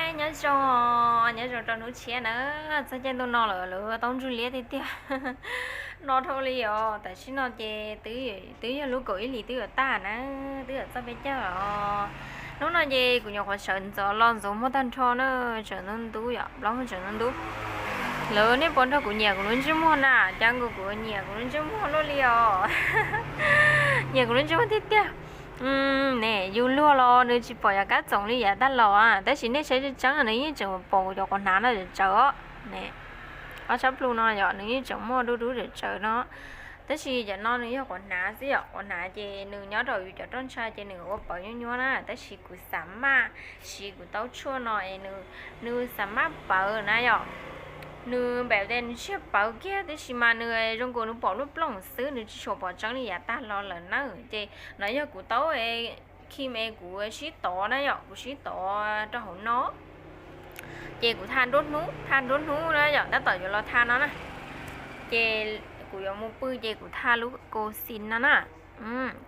Nyob zoo, nyob zoo rau hnub tshiab na, txog caij ntuj no lawm lawv tau ntsuj liab tiag tiag. No dhau li os, tam sim no ces twb yog lub kaum ib hlis twb yuav tag na, twb yuav txog peb caug los. Hnub no ces kuv nyuam qhuav sawv ntxov los ntxuav muag tag nrho na, tseem ntub ntub yom, plaub hwj tseem ntub ntub. Lawv nej puas nrog kuv nyiam kuv lub ntsej muag na, cas nkaus kuv nyiam kuv lub ntsej muag luaj li os. Nyiam kuv lub ntsej muag tiag tiag. Ne yus luag los nws tsis pom yav kab txoom li yav tag los, tab sis nej saib tseeb tseeb nws yeej tseem pom cov quav hnav no tsawv os. Ne, ob sab plhu no yom nws yeej tseem muaj dub dub tsawv tsawv no. Tab sis cov no nws yog quav hnav xwb yom, quav hnav ces nws nyob rau yus cov roj ntsha ces nws ua pawv nyuab nyuab na, tab sis kuv xav maj siv kuv taub tshuaj no es nws xav maj pawv na yom. Nws npam tias nws tsis yog pawv kiag, tab sis mas nws zoo nkaus nws pom luaj plooj xwb, nws tsis tshua pom tseeb li yav tag los lawm na. Ces no yog kuv taub khi me kuv sib tov na yom, kuv sib tov rau hauv no. Ces kuv tha nruab hnub, tha nruab hnub na yom, tab tom yuav los tha no na. Ces kuv yuav mus pw ces kuv tha lub kaus xis no na.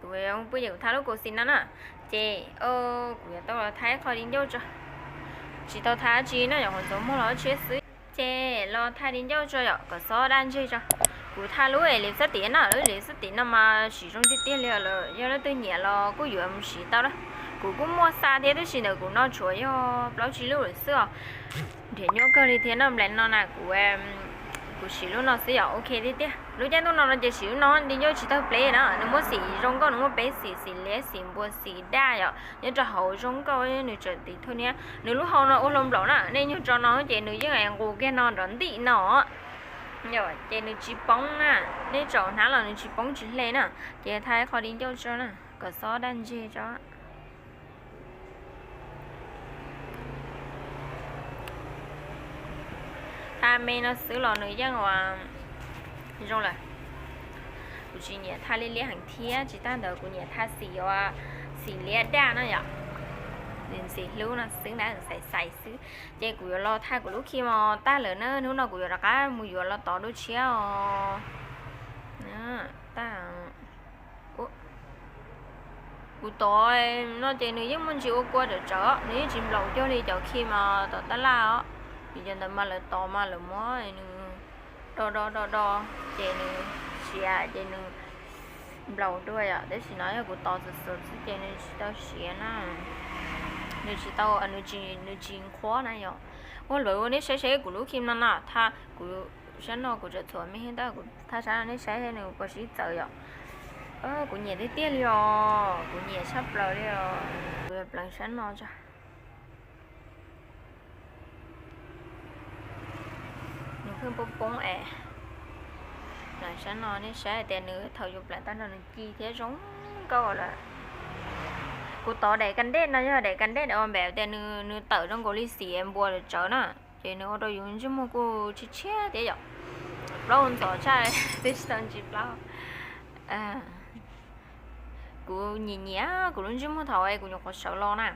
Kuv yuav mus pw ces kuv tha lub kaus xis no na. Ces kuv yuav tau los tha ib qho di ncauj tso. Tsis tau tha dab tsi na yom, qhov ntxuav muag los tshiab xwb. Ces los tha di ncauj tso yom, kom xob daj ntseg tso. Kuv tha lub es liv xab tim na, lub liv xab tim no mas siv zoo tiag tiag li lawm, yog leej twg nyiam los kuj yuav mus siv tau na. Kuv kuj muaj xa thiab tab sis ntawm kuv no tshuav yog plaub tsib lub lawm xwb os. Nrhiav nyuaj kawg li thiab no, nplaim no na kuv, kuv siv lub no xwb yom, ok tiag tiag. Lub caij ntuj no no ces siv lub no di ncauj tsis tawg pleb na, nws muaj xim zoo nkauj, nws muaj peb xim, xim liab, xim npua, xim daj yom, nyob rau hauv zoo nkauj, nws tseem tiv thwj niab. Nws lub hau no ua hlau nplaum na, nej nyuag tso no ces nws yeej nqus kiag no nrov ntim no. Ces nws tsis poob na, nej tsom hnab los nws tsis poob tsis hle na. Ces tha ib qho di ncauj tso na, kom xob daj ntseg tso. Tha me no xwb los nws yeej ua zoo lawm. Kuv tsis nyiam tha liab liab heev thiab, tsis tag ntawd kuv nyiam tha xim, xim liab daj no yom. Nws ntxim hlub no xwb na, xais xais xwb. Ces kuv yuav los tha kuv lub khi mos tag lawm na, hnub no kuv yuav rov qab mus yuav los tod dua tshiab os. Tag, kuv tod no ces nws yeej muaj ntsis ua kua tsawv tsawv, nws yeej tsis nplaum cuag li cov khi mos tom tab laj os. Vim cov ntawd mas lawv tod mas lawv muab nws do do do do, ces nws siav ces nws nplaum dua yom, tab sis no yog kuv tod xwm xwm xwb ces nws tsis tau siav na. Nws tsis tau, nws tsis nqhuab na yom. Ua lawv nej saib saib kuv lub khi no na, tha kuv sab no kuv tseem txhuam me tab kuv tha sab no nej saib nws puas sib txawv yom. Kuv nyiam tiag tiag li os, kuv nyiam tshaj plaws li os. Kuv yuav pleev sab no tso. Nws pheej poob poob es. Pleev sab no nej saib tias nws thaum yus pleev tag no nws ci thiab zoo nkauj lawm. Kuv tov daim kas dej no yog daim kas dej ua npam tias nws tawm zoo nkaus li xim npua tsawv na, ces nws ua rau yus ntsej muag kuj tshiab tshiab thiab yom. Plaub ntxov tshaj twb tsis tau ntsis plaub. Kuv nyiam nyiam kuv lub ntsej muag thaum kuv nyuam qhuav sawv los na.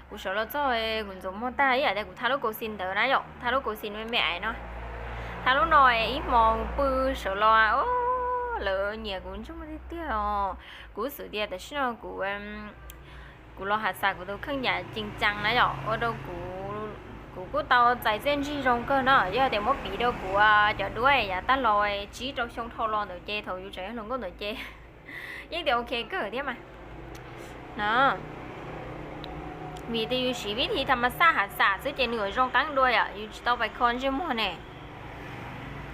Kuv sawv los txog kuv ntxuav muag tag ib yam tias kuv tha lub kaus xis ntawd na yom, tha lub kaus xis me me ais no. Tha lub no ib hmo pw sawv los, lawv nyiam kuv ntsej muag tiag tiag os. Kuv xwm tias tam sim no kuv, kuv los has xas kuv tus kheej yam cees cees na yom, ua rau kuv, kuv kuj tau txais txiaj ntsig zoo kawg no. Yog tias muab piv rau kuv cov duab yav tag los tsib rau xyoo dhau los ntawd ces thaum yus tseem yog hluas nkauj ntawd ces yeej tias ok kawg thiab mas. No, vim tias yus siv vib thi tham mas xaj has xas xwb ces nws yuav zoo qeeb dua yom, yus tsis tau pais kho ntsej muag ne.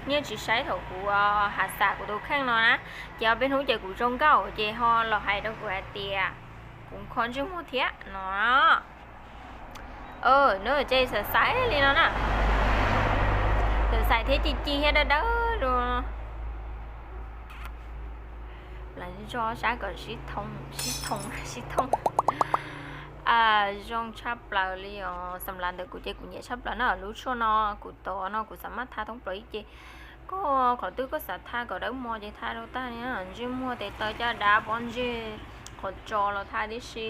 Yeej tsis saib thaum kuv has xas kuv tus kheej no na, ces ob peb hnub ces kuv zoo nkauj ces ho los hais rau kuv hais tias kuv kho ntsej muag thiab no. Nws ces xav xaiv li no na, xav xaiv thiab ci ci thiab dawb dawb dua. Los zog sab kom sib thoo, sib thoo, sib thoo. Zoo tshaj plaws li os. Xam lav ntawm kuv ces kuv nyiam tshaj plaws na, lub tshuaj no kuv tov no kuv xav maj tha thoob plaws ib ce. Koj qhov twg koj xav tha kom dawb mos ces tha rau tag li, ntsej muag tes taw caj dab pob ntseg qhov tsos los tha tib si.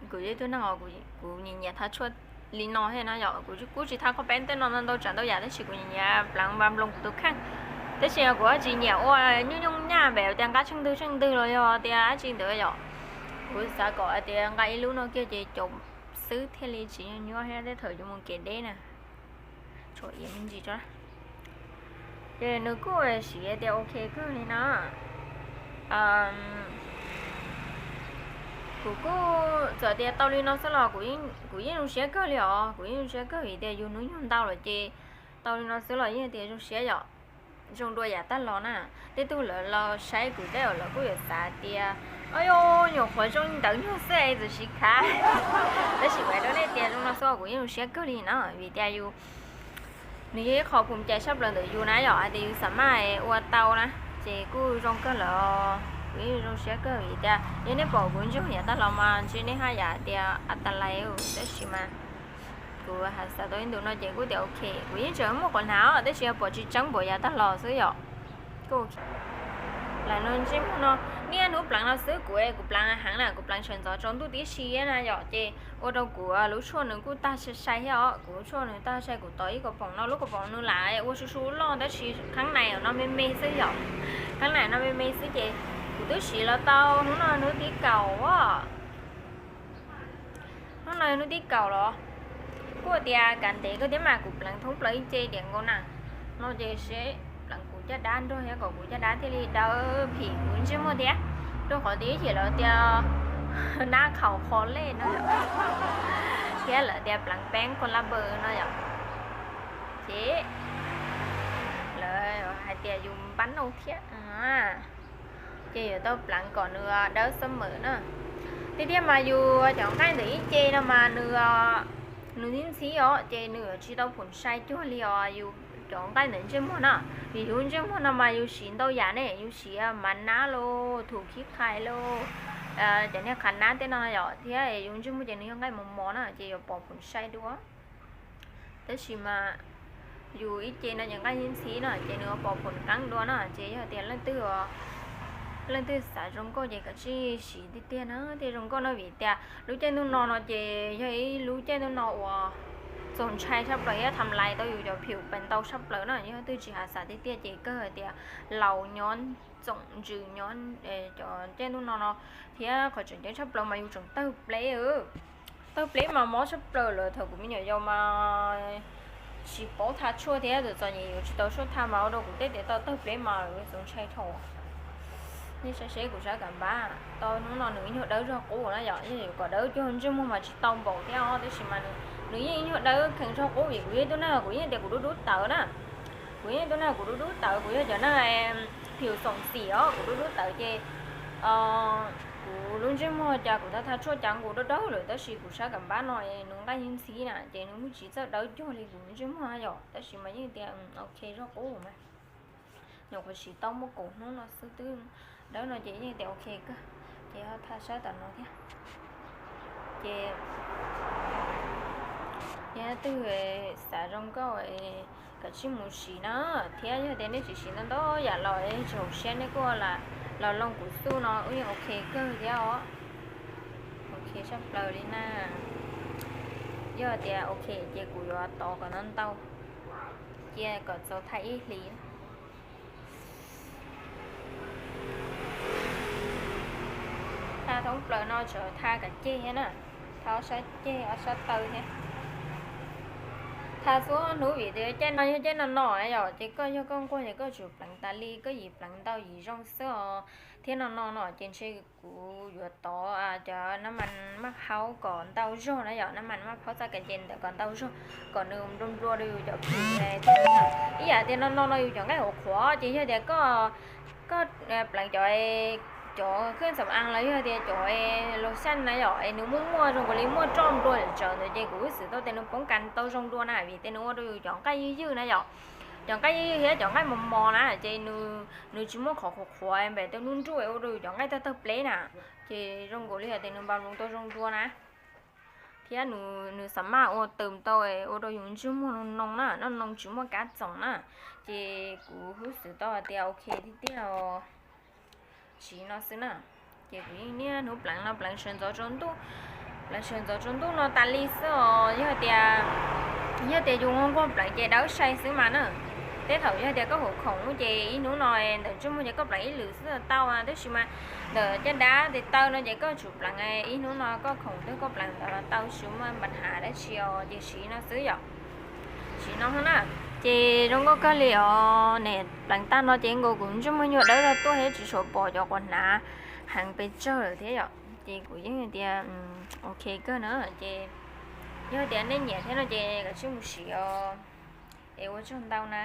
Kuv yog ib tug neeg os, kuv nyiam nyiam tha tshuaj li no thiab na yom. Kuv kuj tsis tha koj peb tej no ntau tsav ntau yam tab sis kuv nyiam nyiam pleev npa nploos kuv tus kheej. Tab sis kuv tsis nyiam ua nyooj nyooj nyaj npem tias nqa tsheej ntwg tsheej ntwg los yog tias dab tsi ntawd yom. Kuv xav kom hais tias nqa ib lub no kiag ces caum xwb thiaj li tsis nyuaj nyuaj thiab tej thaum yuav mus kev deb na. Tshuav iav me ntsis tso. Ces nws kuj siv tias ok kawg li no. Kuv kuj txawm tias tau li no xwb los kuv yeej zoo siab kawg li os, kuv yeej zoo siab kawg vim tias yus hnub nyoog ntau lawm ces tau li no xwb los yeej tias zoo siab yom. Zoo dua yav tag los na, tej tug lawv los saib kuv tej lawv kuj yuav xav tias, o, nyuam qhuav zoo li ntawd nyuag xwb es txawm siv khav. Tab sis kuv hais rau nej tias zoo no xwb kuv yeej zoo siab kawg li na vim tias yus, nws yog ib qho phum cai sab plaws ntawm yus na yom, hais tias yus xav maj ua tau na, ces kuj zoo kawg lawm. Kuv yeej zoo siab kawg vim tias yog nej pom kuv ntsej muag yav tag los mas ntshe nej haj yam tias a tas lais, tab sis mas kuv hais xav tau ib ntus no ces kuj tias ok, kuv yeej tseem muaj qhov hnav tab sis pom tsis tseeb npaum yav tag los xwb yom. Lawm no ntsej muag no, niaj hnub pleev no xwb kuv, kuv pleev heev na, kuv pleev sawv ntxov tsaus ntuj tib si na yom, ces ua rau kuv lub tshuaj nws kuj tag sai thiab os, kuv lub tshuaj nws tag sai, kuv tos ib kaus poom no, lub kaus poom nws lam ua su su loj tab sis khaub ncaws no me me xwb yom. Khaub ncaws no me me xwb ces kuv twb siv los tau hnub no hnub thib kaum os. Hnub no hnub thib kaum los kuj tias kav ntev kawg thiab mas kuv pleev thoob plaws ib ce diam nkaus na. No ces seb pleev kuv caj dab nrog thiab kom kuv caj dab thiaj li dawb phim kuv ntsej muag thiab, rau qhov tias ib chim lawv tias nab qhaus qho lej no thiab lawv tias pleev peeb koj lab npaws no yom. Ces lawv hais tias yus npab nauj thiab, ces yuav tau pleev kom nws dawb xab mem na. Tiag tiag mas yus cov nqaij ntawm ib ce no mas nws, nws ntxhib ntxhib os, ces nws yuav tsis tau phom sai cuag li os yus cov nqaij ntawm ntsej muag na. Vim yus ntsej muag no mas yus siv ntau yam ne, yus siv mas nab los, thum khib qhais los, cov niag qhav nab tej no yom, thiab yus ntsej muag ces nws yog nqaij mos mos na ces yuav pom phom sai dua. Tab sis mas yus ib ce no ces nqaij ntxhib ntxhib na ces nws yuav pom phom qeeb dua na, ces yog tias leej twg, leej twg xav zoo nkauj ces kav tsij siv tiag tiag na thiaj zoo nkauj na vim tias lub caij ntuj no no ces yog ib lub caij ntuj no uas txaus ntshai sab plaws thiab tham lais tau yus cov phim pes ntau sab plaws na. Yog twg tsis hav xav tiag tiag ces kawg hais tias laus nyob, txoom ntsws nyob cov caij ntuj no no, thiab qhov tseem ceeb sab plaws mas yus tseem tawg pleb. Tawg pleb mas mob sab plaws lawm, thaum kuv me nyuam yaus mas tsis paub tha tshuaj thiab txom nyem yuav tsis tau tshuaj tha mas ua rau kuv tej tes taw tawg pleb mas txaus ntshai dhau. Nej saib seb kuv sab kam npab tau hnub no nws ib nyuag dawb zog qub na yom, yog yuav kom dawb cuag ntsej muag mas tsis tau npaum thiab os, tab sis mas nws yeej ib nyuag dawb kheev zog qub vim kuv yog ib tug neeg kuv yeej tias kuv dub dub tawv na. Kuv yeej ib tug neeg kuv dub dub tawv, kuv yog cov neeg phim xoom xim os, kuv dub dub tawv ces kuv lub ntsej muag cas kuv tha tha tshuaj cas nkaus dawb dawb lawm, tab sis kuv sab kam npab no nws nqaij ntxhib ntxhib na ces nws kuj tsis txawj dawb cuag li kuv ntsej muag yom, tab sis mas yeej tias ok zog qub mas. Nyuam qhuav siv tau muaj kaum hnub no xwb twb dawb no ces yeej tias ok kawg. Ces ho tha sab tom no thiab. Ces yog twg xav zoo nkauj kav tsij mus siv na, thiab yog tias nej tsis siv ntau ntau yam los tsis haum siab nej kuj los looj kuv xuj no wb yeej ok kawg thiab os. Ok sab plaws li na. Yog tias ok ces kuv yuav tov kom ntau ntau, cia kom txaus tha ib hlis. Tha thoob plaws no tseem tha kom ceg thiab na, tha ob sab ceg ob sab taw thiab. Tha txhua hnub vim tias caij no yog caij no no yom, ces koj yog koj nquag ces koj tsum pleev tas li, koj yim pleev ntau yim zoo xwb os. Thiab no no no ces ntshe kuv yuav tov cov nab mas maj phaub kom ntau zog na yom, nab mas maj phaub txoj kev ces ntawd kom ntau zog, kom nws nplua nplua rau yus cov phim. Ib yam tias no no no yus cov nqaij hauv qhuav ces yog tias koj, koj pleev cov, cov kheej xam aa los yog tias cov lotion na yom, es nws muaj muaj zoo nkaus li muaj roj nplua tsawv ntawd ces kuv xwm tau tias nws poob kas tau zoo dua na, vim tias nws ua rau yus cov nqaij ywj ywj na yom. Cov nqaij ywj ywj thiab cov nqaij mos mos na ces nws tsis muaj qhov qhuav qhuav npaum tej nruj nruj ua rau yus cov nqaij tawg tawg pleb na. Ces zoo nkaus li hais tias nws npa loo tau zoo dua na. Thiab nws xam maj ua tws tau ua rau yus ntsej muag noo noo na, noj noo tsis muaj kab txoom na. Ces kuv hub xwm tau hais tias ok tiag tiag os. Siv no xwb na. Ces kuv yeej niaj hnub pleev no pleev sawv ntxov tsaus ntuj, pleev sawv ntxov tsaus ntuj no tas li xwb os. Yog tias, yog tias yus nquag pleev ces dawb sai xwb mas na. Tej thaum yog tias koj huam khoom ces ib hnub no ntawm ntsej muag ces koj pleev ib lwm xwb tau, tab sis mas ntawm caj dab tes taw no ces koj tsum pleev ib hnub no koj khoom twg koj pleev ntawd los tau, tsis muaj npa has dab tsi os, ces siv no xwb yom. Siv no na. Ces zoo nkauj kawg li os ne, pleev tag no ces nkaus kuv ntsej muag nyuag dawb zog tuaj thiab tsis tshua pom cov quav hnav heev pes tsawg lawm thiab yom. Ces kuv yeej tias ok kawg na. Ces yog tias nej nyiam thiab no ces kav tsij mus siv os, es ua tsaug ntau na.